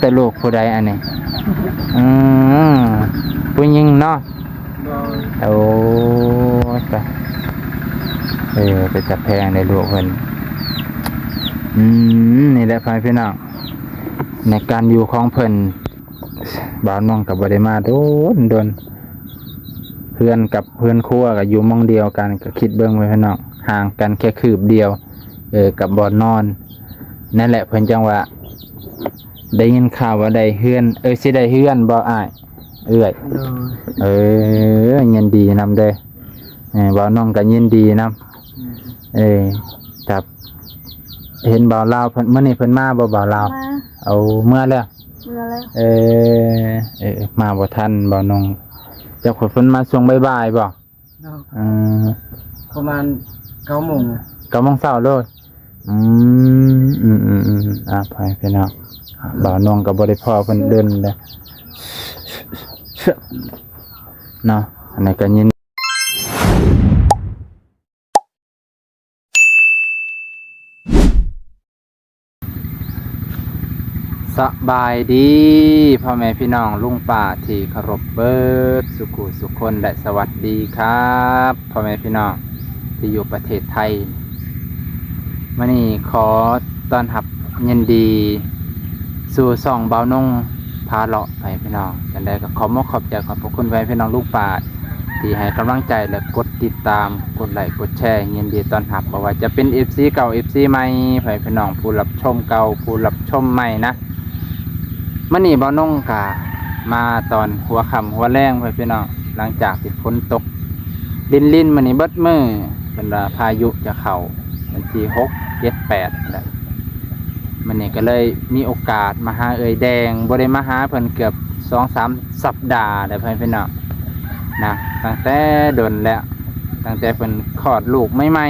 ແຕ່ລູກຜູ້ໃດອັນນີ້? ອືມ ຜູ້ຍິງເນາະ. ໂດຍ. ໂອ້ຍ ຕາ ເອີ ເປັນຕາແພງເດ້ລູກເພິ່ນ. ອືມ ນີ້ແຫຼະ ພໍ່ແມ່ພີ່ນ້ອງ ໃນການຢູ່ຂອງເພິ່ນ ບ່າວນົງກໍບໍ່ໄດ້ມາດົນໆ ເຮືອນກັບເຮືອນຄົວກໍຢູ່ໝ່ອງດຽວກັນ ກໍຄິດເບິ່ງ ພໍ່ແມ່ພີ່ນ້ອງ ຫ່າງກັນແຄ່ຄືບດຽວ ເອີ ກັບບ່ອນນອນ. ນັ້ນແຫຼະ ເພິ່ນຈັ່ງວ່າ ໄດ້ຍິນຂ່າວວ່າໄດ້ເຮືອນ ເອີ ຊິໄດ້ເຮືອນບໍ່ອ້າຍ ເອື້ອຍ? ໂດຍ. ເອີ ຍິນດີນຳເດີ້. ເອີ ບ່າວນົງກໍຍິນດີນຳ. ອືມ. ເອີ ກັບເຫັນບ່າວລາວເພິ່ນ ມື້ນີ້ເພິ່ນມາບໍ່ບ່າວລາວ? ມາ. ເອົາ ເມືອແລ້ວ? ເມືອແລ້ວ. ເອີ ເອີ ເອີ ມາບໍ່ທັນບ່າວນົງ ຈັກເພິ່ນມາຊ່ວງບ່າຍໆບໍ່? ເນາະ ອືມ ປະມານເກົ້າໂມງ ເກົ້າໂມງເຊົ້າໂລດ. ອືມ ອືມໆໆ ອ່າ ພໍ່ແມ່ພີ່ນ້ອງ ບ່າວນົງກໍບໍ່ໄດ້ພໍ້ເພິ່ນດົນແລ້ວເນາະ. ອັນນີ້ກໍຍິນ ສະບາຍດີພໍ່ແມ່ພີ່ນ້ອງລຸງປ້າທີ່ເຄົາລົບເບີດສຸຂູສຸຄົນ ແລະ ສະຫວັດດີຄັບພໍ່ແມ່ພີ່ນ້ອງທີ່ຢູ່ປະເທດໄທ. ມື້ນີ້ຂໍຕ້ອນຮັບຍິນດີສູ່ຊ່ອງບ່າວນົງພາເລາະ ພໍ່ແມ່ພີ່ນ້ອງ. ຈັ່ງໃດກໍຂອບອົກຂອບໃຈຂອບພະຄຸນພໍ່ແມ່ພີ່ນ້ອງລຸງປ້າ ທີ່ໃຫ້ກຳລັງໃຈ ແລະ ກົດຕິດຕາມ ກົດໄລ ກົດແຊ ຍິນດີຕ້ອນຮັບ ບໍ່ວ່າຈະເປັນເອັຟຊີເກົ່າ ເອັຟຊີໃໝ່ ພໍ່ແມ່ພີ່ນ້ອງຜູ້ຮັບຊົມເກົ່າ ຜູ້ຮັບຊົມໃໝ່ນະ. ມື້ນີ້ບ່າວນົງກະມາຕອນຫົວຄ່ຳຫົວແລງ ພໍ່ແມ່ພີ່ນ້ອງ ຫຼັງຈາກທີ່ຝົນຕົກລິນໆ ມື້ນີ້ເບິດມື້ ເພິ່ນວ່າພາຍຸຈະເຂົ້າວັນທີຫົກ ເຈັດ ແປດ ແຫຼະ. ມື້ນີ້ກໍເລີຍມີໂອກາດມາຫາເອື້ອຍແດງ ບໍ່ໄດ້ມາຫາເພິ່ນເກືອບສອງສາມສັບດາແລ້ວ ພໍ່ແມ່ພີ່ນ້ອງນະ ຕັ້ງແຕ່ດົນແລ້ວ ຕັ້ງແຕ່ເພິ່ນຄອດລູກໃໝ່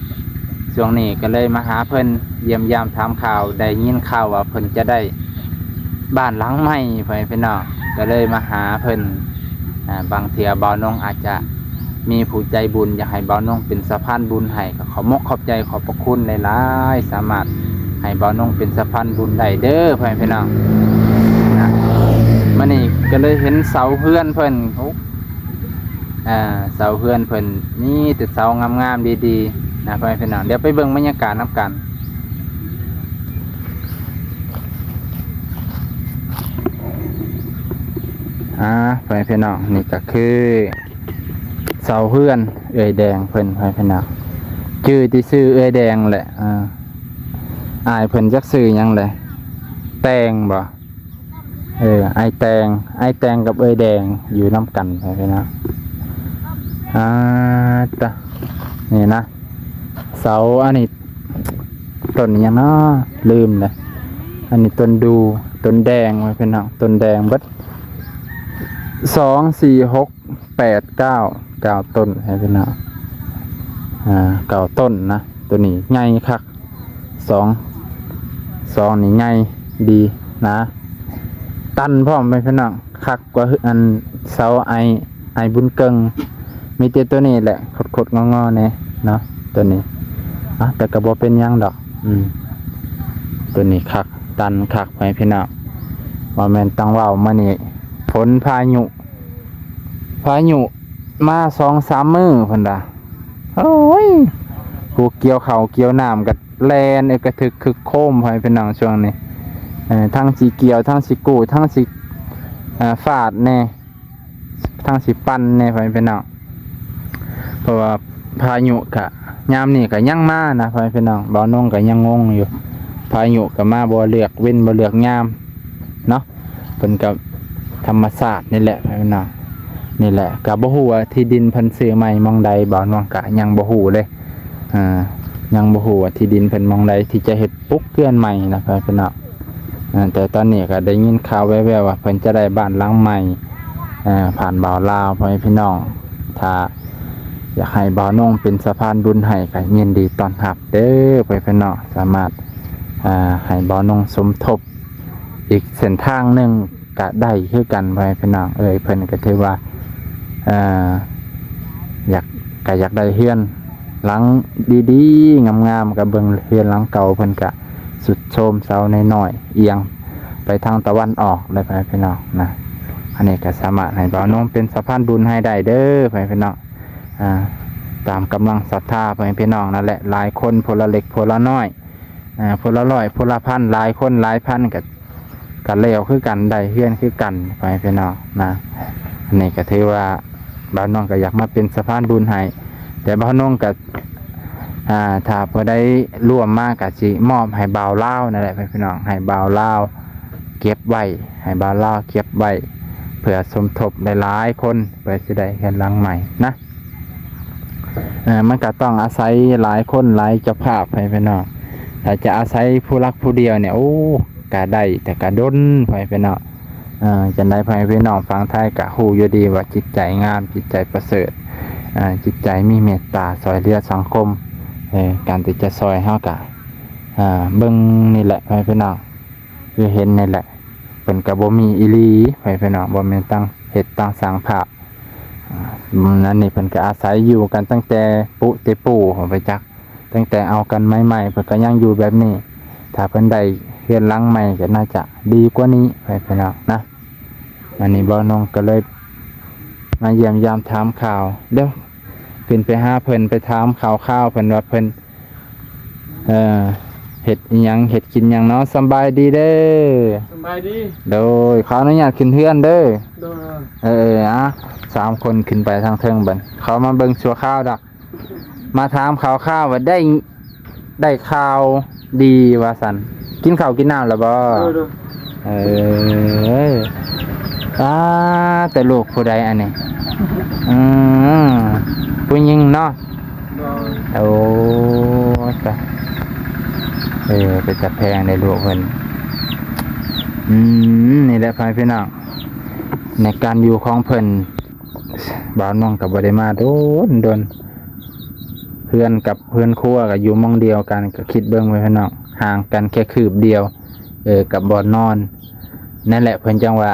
ໆ. ຊ່ວງນີ້ກໍເລີຍມາຫາເພິ່ນ ຢ້ຽມຢາມຖາມຂ່າວ ໄດ້ຍິນຂ່າວວ່າເພິ່ນຈະໄດ້ບ້ານຫຼັງໃໝ່ ພໍ່ແມ່ພີ່ນ້ອງ ກໍເລີຍມາຫາເພິ່ນ. ອ່າ ບາງເທື່ອບ່າວນົງອາດຈະ ມີຜູ້ໃຈບຸນຢາກໃຫ້ບ່າວນົງເປັນສະພານບຸນໃຫ້ ກໍຂອບມົກຂອບໃຈຂອບພະຄຸນຫຼາຍໆ ສາມາດໃຫ້ບ່າວນົງເປັນສະພານບຸນໄດ້ເດີ້ ພໍ່ແມ່ພີ່ນ້ອງນະ. ມື້ນີ້ກໍເລີຍເຫັນເສົາເຮືອນເພິ່ນ ໂອ້ ອ່າ ເສົາເຮືອນເພິ່ນມີແຕ່ເສົາງາມໆ ດີໆ ນະ ພໍ່ແມ່ພີ່ນ້ອງ. ດຽວໄປເບິ່ງບັນຍາກາດນຳກັນ. ອ່າ ພໍ່ແມ່ພີ່ນ້ອງ ນີ້ກໍຄືເສົາເຮືອນເອື້ອຍແດງເພິ່ນ ພໍ່ແມ່ພີ່ນ້ອງ ຈື່ແຕ່ຊື່ເອື້ອຍແດງແຫຼະ. ອ່າ ອ້າຍເພິ່ນຈັກຊື່ຫຍັງແຫຼະ ແຕງບໍ່? ເອີ ອ້າຍແຕງ ອ້າຍແຕງກັບເອື້ອຍແດງຢູ່ນຳກັນ ພີ່ນ້ອງ. ອ່າ ຕະ ນີ້ນະ ເສົາ ອັນນີ້ຕົ້ນຫຍັງເນາະ ລືມແລ້ວ. ອັນນີ້ຕົ້ນດູ່ ຕົ້ນແດງ ພີ່ນ້ອງ ຕົ້ນແດງເບິດ ສອງ ສີ່ ຫົກ ແປດ ເກົ້າ ເກົ້າຕົ້ນ ພີ່ນ້ອງ. ອ່າ ເກົ້າຕົ້ນນະ ໂຕນີ້ໃຫຍ່ຄັກ. ສອງ ສອງນີ້ໃຫຍ່ດີນະ ຕັນພ້ອມ ພີ່ນ້ອງ ຄັກກວ່າອັນເສົາອ້າຍ ອ້າຍບຸນເກິ່ງ. ມີແຕ່ໂຕນີ້ແຫຼະ ຄົດໆງໍໆແດ່ເນາະ ໂຕນີ້. ອ່ະ ແຕ່ກໍບໍ່ເປັນຫຍັງດອກ. ອືມ ໂຕນີ້ຄັກ ຕັນຄັກ ພໍ່ແມ່ພີ່ນ້ອງ. ບໍ່ແມ່ນຕ້ອງເວົ້າ ມື້ນີ້ຝົນພາຍຸ ພາຍຸມາສອງສາມມື້ພຸ້ນດາ. ໂອ້ຍ ຜູ້ກ່ຽວເຂົ້າກ່ຽວນ້ຳກໍແລ່ນເອກກະທຶກຄຶກໂຄມ ພໍ່ແມ່ພີ່ນ້ອງ ຊ່ວງນີ້. ເອີ ທັງຊິກ່ຽວ ທັງຊິກູ້ ທັງຊິ ເອີ ຟາດແດ່ ທັງຊິປັ່ນແດ່ ພໍ່ແມ່ພີ່ນ້ອງ. ເພາະວ່າພາຍຸກະ ຍາມນີ້ກະຍັງມານະ ພໍ່ແມ່ພີ່ນ້ອງ. ບ່າວນົງກະຍັງງົງຢູ່ ພາຍຸກະມາບໍ່ເລືອກເວັນບໍ່ເລືອກຍາມເນາະ. ເພິ່ນກໍທຳມະຊາດນີ້ແຫຼະ ພີ່ນ້ອງ. ນີ້ແຫຼະ ກໍບໍ່ຮູ້ວ່າທີ່ດິນເພິ່ນຊື້ໃໝ່ໝ່ອງໃດ ບ່າວນົງກໍຍັງບໍ່ຮູ້ເລີຍ. ອ່າ ຍັງບໍ່ຮູ້ວ່າທີ່ດິນເພິ່ນໝ່ອງໃດທີ່ຈະເຮັດປຸກເຮືອນໃໝ່ນະ ພີ່ນ້ອງ. ອ່າ ແຕ່ຕອນນີ້ກໍໄດ້ຍິນຂ່າວແວ່ວໆວ່າເພິ່ນຈະໄດ້ບ້ານຫຼັງໃໝ່ ເອີ ຜ່ານບ່າວລາວ ພໍ່ແມ່ພີ່ນ້ອງ. ຖ້າຢາກໃຫ້ບ່າວນົງເປັນສະພານບຸນໃຫ້ ກໍຍິນດີຕ້ອນຮັບເດີ້ ພໍ່ແມ່ພີ່ນ້ອງ. ສາມາດ ອ່າ ໃຫ້ບ່າວນົງສົມທົບ ອີກເສັ້ນທາງໜຶ່ງກະໄດ້ຄືກັນ ພໍ່ແມ່ພີ່ນ້ອງເອີຍ. ເພິ່ນກະຖືວ່າ ເອີ ຢາກ ກະຢາກໄດ້ເຮືອນຫຼັງດີໆ ງາມໆ. ກະເບິ່ງເຮືອນຫຼັງເກົ່າເພິ່ນກະຊຸດໂຊມ ເສົານ້ອຍໆ ອຽງ ໄປທາງຕາເວັນອອກເລີຍ ພໍ່ແມ່ພີ່ນ້ອງນະ. ອັນນີ້ກໍສາມາດໃຫ້ບ່າວນົງເປັນສະພານບຸນໃຫ້ໄດ້ເດີ ພໍ່ແມ່ພີ່ນ້ອງ. ອ່າ ຕາມກຳລັງສັດທາ ພໍ່ແມ່ພີ່ນ້ອງນັ້ນແຫຼະ ຫຼາຍຄົນ ຜູ້ລະເລັກຜູ້ລະນ້ອຍ ອ່າ ຜູ້ລະຮ້ອຍຜູ້ລະພັນ ຫຼາຍຄົນຫຼາຍພັນ ກໍ ກໍແລ້ວຄືກັນ ໄດ້ເຮືອນຄືກັນ ພໍ່ແມ່ພີ່ນ້ອງນະ. ອັນນີ້ກໍຖືວ່າບ່າວນົງກໍຢາກມາເປັນສະພານບຸນໃຫ້ ແຕ່ບ່າວນົງກໍ ອ່າ ຖ້າຜູ້ໃດຮ່ວມມາກໍຊິມອບໃຫ້ບ່າວລາວນັ້ນແຫຼະ ພໍ່ແມ່ພີ່ນ້ອງ ໃຫ້ບ່າວລາວເກັບໄວ້ ໃຫ້ບ່າວລາວເກັບໄວ້ ເພື່ອສົມທົບຫຼາຍໆຄົນ ເພື່ອຊິໄດ້ເຮືອນຫຼັງໃໝ່ນະ. ເອີ ມັນກໍຕ້ອງອາໄສຫຼາຍຄົນຫຼາຍເຈົ້າພາບ ພໍ່ແມ່ພີ່ນ້ອງ. ຖ້າຈະອາໄສຜູ້ຫຼັກຜູ້ດຽວນີ້ ໂອ້ ກະໄດ້ ແຕ່ກະດົນ ພໍ່ແມ່ພີ່ນ້ອງ. ເອີ ຈັ່ງໃດ ພໍ່ແມ່ພີ່ນ້ອງຝັ່ງໄທກະຮູ້ຢູ່ດີວ່າຈິດໃຈງາມ ຈິດໃຈປະເສີດ ເອີ ຈິດໃຈມີເມດຕາຊ່ອຍເຫຼືອສັງຄົມ. ເອີ ການທີ່ຈະຊ່ອຍເຮົາກະ ເອີ ເບິ່ງນີ້ແຫຼະ ພໍ່ແມ່ພີ່ນ້ອງ ຄືເຫັນນີ້ແຫຼະ ເພິ່ນກະບໍ່ມີອີ່ຫຼີ ພໍ່ແມ່ພີ່ນ້ອງ ບໍ່ແມ່ນຕັ້ງເຮັດຕັ້ງສ້າງພາບ. ອັນນີ້ເພິ່ນກໍອາໄສຢູ່ກັນຕັ້ງແຕ່ປຸແຕ່ປູ່ ໄປຈັກ ຕັ້ງແຕ່ເອົາກັນໃໝ່ໆ ເພິ່ນກໍຍັງຢູ່ແບບນີ້. ຖ້າເພິ່ນໄດ້ເຮືອນຫຼັງໃໝ່ກໍໜ້າຈະດີກວ່ານີ້ ໄປພີ່ນ້ອງນະ. ອັນນີ້ບ່າວນົງກໍເລີຍມາຢ້ຽມຢາມຖາມຂ່າວ ດຽວຂຶ້ນໄປຫາເພິ່ນ ໄປຖາມຂ່າວໆເພິ່ນວ່າເພິ່ນ ເອີ ເຮັດອີ່ຫຍັງ ເຮັດກິນຫຍັງເນາະ. ສຳບາຍດີເດີ. ສຳບາຍດີ. ໂດຍ ຂໍອະນຸຍາດຂຶ້ນເຮືອນເດີ. ໂດຍ. ເອີ ອາ ສາມຄົນຂຶ້ນໄປທາງເທິງບັດ ເຂົ້າມາເບິ່ງຊົ່ວຄາວດອກ ມາຖາມຂ່າວໆວ່າໄດ້ ໄດ້ຂ່າວດີວ່າຊັ້ນ. ກິນເຂົ້າກິນນ້ຳແລ້ວບໍ່? ໂດຍ ໂດຍ. ເອີ ອາ ແຕ່ລູກຜູ້ໃດອັນນີ້? ອືມ ຜູ້ຍິງເນາະ? ໂດຍ. ໂອ້ຍ ຕາ ເອີ ເປັນຕາແພງເດ້ລູກເພິ່ນ. ອືມ ນີ້ແຫຼະ ພໍ່ແມ່ພີ່ນ້ອງ ໃນການຢູ່ຂອງເພິ່ນ ບ່າວນົງກໍບໍ່ໄດ້ມາດົນໆ ເຮືອນກັບເຮືອນຄົວກໍຢູ່ໝ່ອງດຽວກັນ ກໍຄິດເບິ່ງ ພໍ່ແມ່ພີ່ນ້ອງ ຫ່າງກັນແຄ່ຄືບດຽວ ເອີ ກັບບ່ອນນອນ. ນັ້ນແຫຼະ ເພິ່ນຈັ່ງວ່າ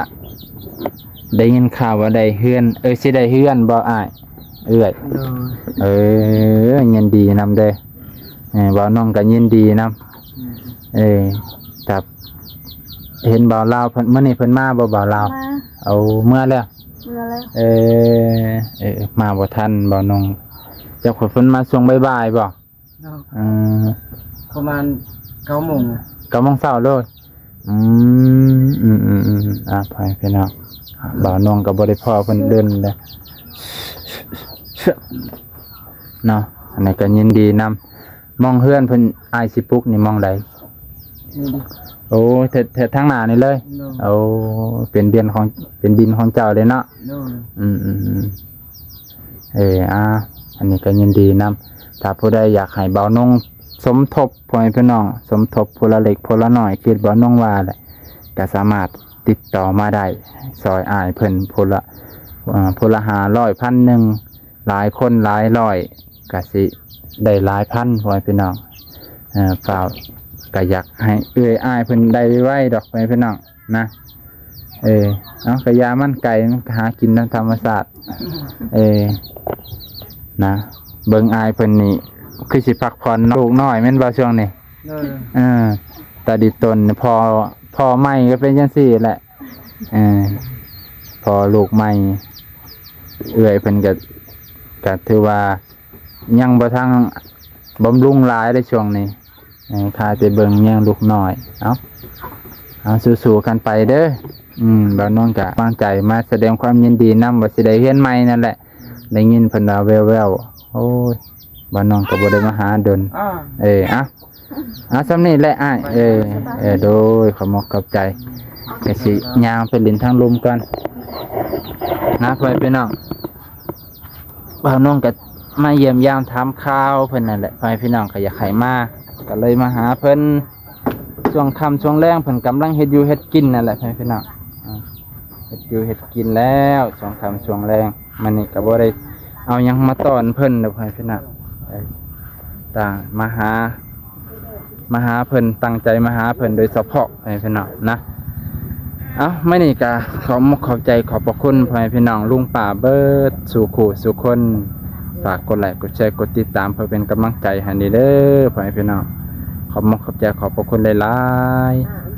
ໄດ້ຍິນຂ່າວວ່າໄດ້ເຮືອນ ເອີ ຊິໄດ້ເຮືອນບໍ່ອ້າຍ ເອື້ອຍ? ໂດຍ. ເອີ ຍິນດີນຳເດີ. ເອີ ບ່າວນົງກໍຍິນດີນຳ. ອືມ. ເອີ ກັບ ເຫັນບ່າວລາວເພິ່ນ ມື້ນີ້ເພິ່ນມາບໍ່ ບ່າວລາວ? ມາ. ເອົາ ເມືອແລ້ວ? ເມືອແລ້ວ. ເອີ ເອີ ເອີ ມາບໍ່ທັນບ່າວນົງ. ຈັກເພິ່ນມາຊ່ວງບ່າຍໆບໍ່? ເນາະ. ເອີ ປະມານເກົ້າໂມງ. ເກົ້າໂມງເຊົ້າໂລດ. ອືມ ອືມໆໆ ອ່າ ພໍ່ແມ່ພີ່ນ້ອງ ບ່າວນົງກໍບໍ່ໄດ້ພໍ້ເພິ່ນດົນແລ້ວເນາະ. ອັນນີ້ກໍຍິນດີນຳ. ໝ່ອງເຮືອນເພິ່ນ ອ້າຍຊິປຸກນີ້ໝ່ອງໃດ? ນີ້ເດ້. ໂອ້ ແຖວ ແຖວທາງໜ້ານີ້ເລີຍ? ໂດຍ. ໂອ້ ເປັນດິນຂອງ ເປັນດິນຂອງເຈົ້າເດ້ເນາະ? ໂດຍ. ອືມໆໆ ເອີ ອ່າ ອັນນີ້ກໍຍິນດີນຳ. ຖ້າຜູ້ໃດຢາກໃຫ້ບ່າວນົງສົມທົບ ພໍ່ແມ່ພີ່ນ້ອງ ສົມທົບຜູ້ລະເລັກຜູ້ລະນ້ອຍ ຄືບ່າວນົງວ່າແຫຼະ ກໍສາມາດຕິດຕໍ່ມາໄດ້ ຊ່ອຍອ້າຍເພິ່ນຜູ້ລະ ເອີ ຜູ້ລະຫ້າຮ້ອຍ ພັນໜຶ່ງ ຫຼາຍຄົນຫຼາຍຮ້ອຍກໍຊິໄດ້ຫຼາຍພັນ ພໍ່ແມ່ພີ່ນ້ອງ. ເອີ ຟ້າວ ກໍຢາກໃຫ້ເອື້ອຍອ້າຍເພິ່ນໄດ້ໄວໆດອກ ພໍ່ແມ່ພີ່ນ້ອງນະ. ເອີ ເອົາ ກະຢ່າມັນໄກ່ ມັນຫາກິນຕາມທຳມະຊາດ. ເອີ ນະ ເບິ່ງອ້າຍເພິ່ນນີ້ຄືຊິພັກຜ່ອນເນາະ ລູກນ້ອຍແມ່ນບໍ່ຊ່ວງນີ້? ເອີ ຕາດີຕົນ ພໍ່ ພໍ່ໃໝ່ກໍເປັນຈັ່ງຊີ້ແຫຼະ. ເອີ ພໍ່ລູກໃໝ່ ເອື້ອຍເພິ່ນກໍ ກໍຖືວ່າຍັງບໍ່ທັນບຳລຸງຫຼາຍເດ້ຊ່ວງນີ້. ເອີ ຂ້າແຕ່ເບິ່ງແຍງລູກນ້ອຍ. ເອົາ ເອົາ ສູ້ໆກັນໄປເດີ. ອືມ ບ່າວນົງກະກຳລັງໃຈມາສະແດງຄວາມຍິນດີນຳ ວ່າຊິໄດ້ເຮືອນໃໝ່ນັ້ນແຫຼະ ໄດ້ຍິນເພິ່ນວ່າແວ່ວໆ. ໂອ້ຍ ບ່າວນົງກໍບໍ່ໄດ້ມາຫາດົນ. ເອີ ເອົາ ເອົາ ສ່ຳນີ້ແຫຼະອ້າຍ. ເອີ ເອີ ໂດຍ ຂອບມົກຂອບໃຈ. ກະຊິຍ່າງໄປຫຼິ້ນທາງລຸ່ມກ່ອນນະ ພໍ່ແມ່ພີ່ນ້ອງ. ບ່າວນົງກໍມາຢ້ຽມຢາມຖາມຂ່າວເພິ່ນນັ້ນແຫຼະ ພໍ່ແມ່ພີ່ນ້ອງກໍຢາກໃຫ້ມາ ກໍເລີຍມາຫາເພິ່ນ. ຊ່ວງຄ່ຳຊ່ວງແລງເພິ່ນກຳລັງເຮັດຢູ່ເຮັດກິນນັ້ນແຫຼະ ພໍ່ແມ່ພີ່ນ້ອງ. ເຮັດຢູ່ເຮັດກິນແລ້ວ ຊ່ວງຄ່ຳຊ່ວງແລງ. ມື້ນີ້ກໍບໍ່ໄດ້ເອົາຫຍັງມາຕ້ອນເພິ່ນດອກ ພໍ່ແມ່ພີ່ນ້ອງ. ເອີ ຕ່າງມາຫາ ມາຫາເພິ່ນ ຕັ້ງໃຈມາຫາເພິ່ນໂດຍສະເພາະ ພໍ່ແມ່ພີ່ນ້ອງນະ. ເອົ້າ ມື້ນີ້ກະຂອບມຸກຂອບໃຈຂອບພະຄຸນພໍ່ແມ່ພີ່ນ້ອງລຸງປ້າເບີດສູ່ຄູ່ສູ່ຄົນ. ຝາກກົດໄລກົດແຊກົດຕິດຕາມເພື່ອເປັນກຳລັງໃຈໃຫ້ແດ່ເດີພໍ່ແມ່ພີ່ນ້ອງ. ຂອບມຸກຂອບໃຈຂອບພະຄຸນຫຼາຍໆ.